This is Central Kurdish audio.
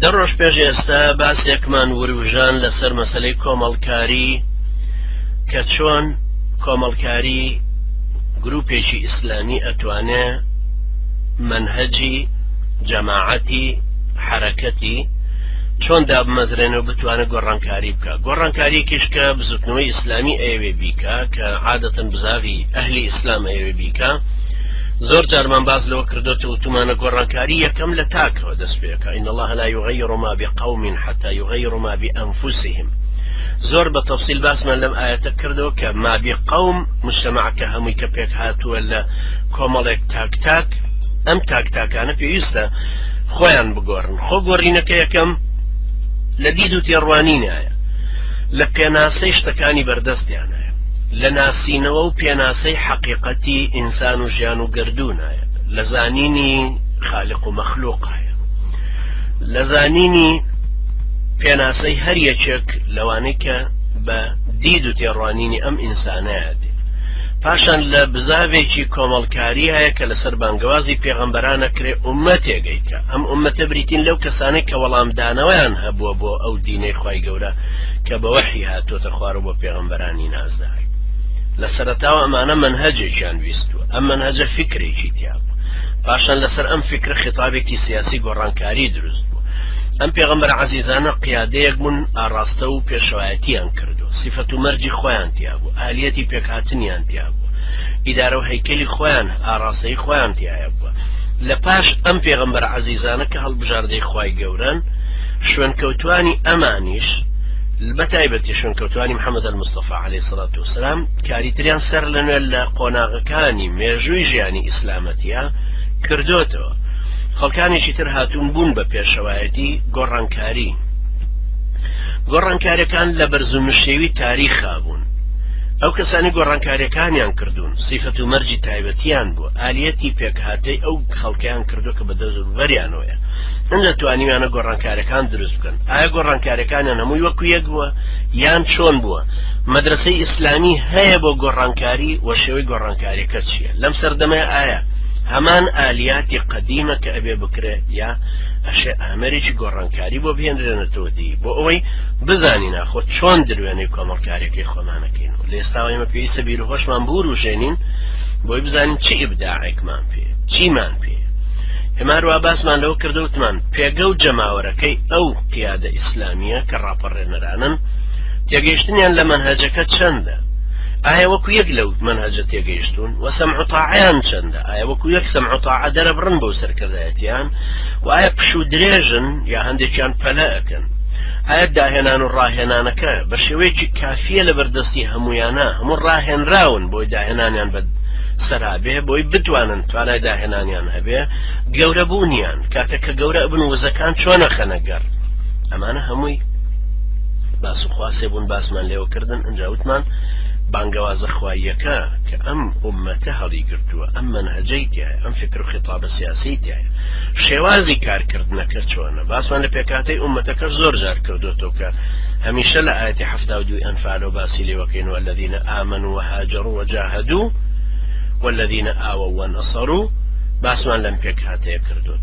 دە ڕۆژ پێش ئێستا باسێکمان وروژان لەسەر مەسەلەی کۆمەڵکاری کە چۆن کۆمەڵکاری گروپێکی ئیسلامی ئەتوانێ مەنهەجی جەماعەتی حەرەکەتی چۆن دابمەزرێنێ و بتوانێت گۆڕانکاری بکە گۆڕانکاریەکیش کە بزوتنەوەی ئیسلامی ئەیەوێ بیکا کە عادەتەن بزاڤی ئەهلی ئیسلام ئەیەوێ بیکا زۆر جارمان باس لەوە کردۆتەوە وتومانە گۆڕانکاری یەکەم لە تاکەوە دەست پێکا ان الله لا یغیر ما بقوم حتى یغیروا ما بانفسهم زۆر بە تەفسیل باسمان لەم ئایەتە کردەوە کە ما بقوم مجتمعەکە هەمووی کە پێک هاتووە لە کۆمەڵێک تاک تاک ئەم تاک تاکانە پێویستە خۆیان بگۆڕن خۆ گۆڕینەکە یەکەم لە دید و تێڕوانینایە لە پێناسەی شتەکانی بەردەستیانایە لە ناسینەوە و پێناسەی حەقیقەتی ئینسان و ژیان و گەردوونایە لە زانینی خالق و مەخلوقایە لە زانینی پێناسەی هەر یەکێک لەوانەی کە بە دید و تێڕوانینی ئەم ئینسانەیە دێ پاشان لە بزاڤێکی کۆمەڵکاری هەیە کە لەسەر بانگەوازی پێغەمبەرانە کرێ ئومەتێگەی کە ئەم ئومەتە بریتین لەو کەسانەی کە وەڵامدانەوەیان هەبووە بۆ ئەو دینەی خوای گەورە کە بە وەحی هاتووەتە خوارەوە بۆ پێغەمبەرانی نازدار لە سەرەتاوە ئەمانە مەنهەجێکیان ویستووە ئەم مەنهەجە فیکرێکی تیا بوو پاشان لەسەر ئەم فیکرە خیتابێکی سیاسی گۆڕانکاری دروست بوو ئەم پێغەمبەرە عەزیزانە قیادەیەک بوون ئاڕاستە و پێشەوایەتیان کردو سیفەت و مەرجی خۆیان تیا بوو ئالیەتی پێکهاتنیان تیا بوو ئیدارە و هەیکەلی خۆیان ئاڕاستەی خۆیان تیایە بووە لە پاش ئەم پێغەمبەرە عەزیزانە کە هەڵبژاردەی خوای گەورەن شوێنکەوتوانی ئەمانیش بەتایبەتی شوێنکەوتوانی محەممەد المستەفا عەلەیهی سەڵات وسلام کاری تریان سەر لە نوێ لە قۆناغەکانی مێژووی ژیانی ئیسلامەتیا کردۆتەوە خەڵکانێکی تر هاتوون بوون بە پێشەوایەتی گۆڕانکاری گۆڕانکاریەکان لە بەرز و نشێوی تاریخا بوون ئەو کەسانی گۆڕانکاریەکانیان کردوون سیفەت و مەرجی تایبەتیان بوو ئالیەتی پێکهاتەی ئەو خەڵکیان کردو کە بە دەوروبەریانەوەیە ئینجا توانیویانە گۆڕانکاریەکان دروست بکەن ئایا گۆڕانکاریەکانیان هەمووی وەکو یەک بووە یان چۆن بووە مەدرەسەی ئیسلامی هەیە بۆ گۆڕانکاری وە شێوەی گۆڕانکاریەکە چییە لەم سەردەمەیە ئایا هەمان ئالیاتی قەدیمە کە ئەبێ بکرێ یا ئەشێ ئامێرێکی گۆڕانکاری بۆ بهێنرێنێتەوە دی بۆ ئەوەی بزانین ئاخۆ چۆن دروێنەی کۆمەڵکاریەکەی خۆمانەکەین و لە ئێستاوە ئێمە پێویستە بیر و هۆشمان بوروژێنین بۆی بزانین چی ئیبداعێکمان پێ چیمان پێ ئێمە هەروە باسمان لەوە کردە وتمان پێگە و جەماوەرەکەی ئەو قیادە ئیسلامیە کە ڕاپەڕێنەرانن تێگەیشتنیان لە مەنهەجەکە چەندە ئایا وەکو یەک لەو مەنهەجە تێگەیشتوون و سەمع و تاعەیان چەندە ئایا وەکو یەک سەمع و تاعە دەرەبڕن بەو سەرکردایەتیان و ئایا پشوو درێژن یا هەندێکیان پەلە ئەکەن ئایا داهێنان و ڕاهێنانەکە بە شێوەیەکی کافیە لە بەردەستی هەمویانە هەموو ڕاهێنراون بۆی داهێنانیان بە سەرابێ بۆی بتوانن توانای داهێنانیان هەبێ گەورە بوونیان کاتێک کە گەورە ئەبن وزەکان چۆنە خەنە گەڕ ئەمانە هەمووی باس و خواسێ بوون باسمان لێوە کردن ئەنجا وتمان بانگەوازە خواییەکە کە ئەم ئوممەتە هەڵیگرتووە ئەم مەنهەجەی تیایە ئەم فکر و خیتابە سیاسیەی تیایە شێوازی کارکردنەکە چۆنە باسمان لە پێکهاتەی ئوممەتەکەش زۆر جار کردووەتەوە کە هەمیشە لە ئایەتی 72 ئەنفالەوە باسی لێوەکەین والذین آمنوا وهاجروا وجاهدوا والذین آووا ونصروا باسمان لەم پێکهاتەیە کردووە.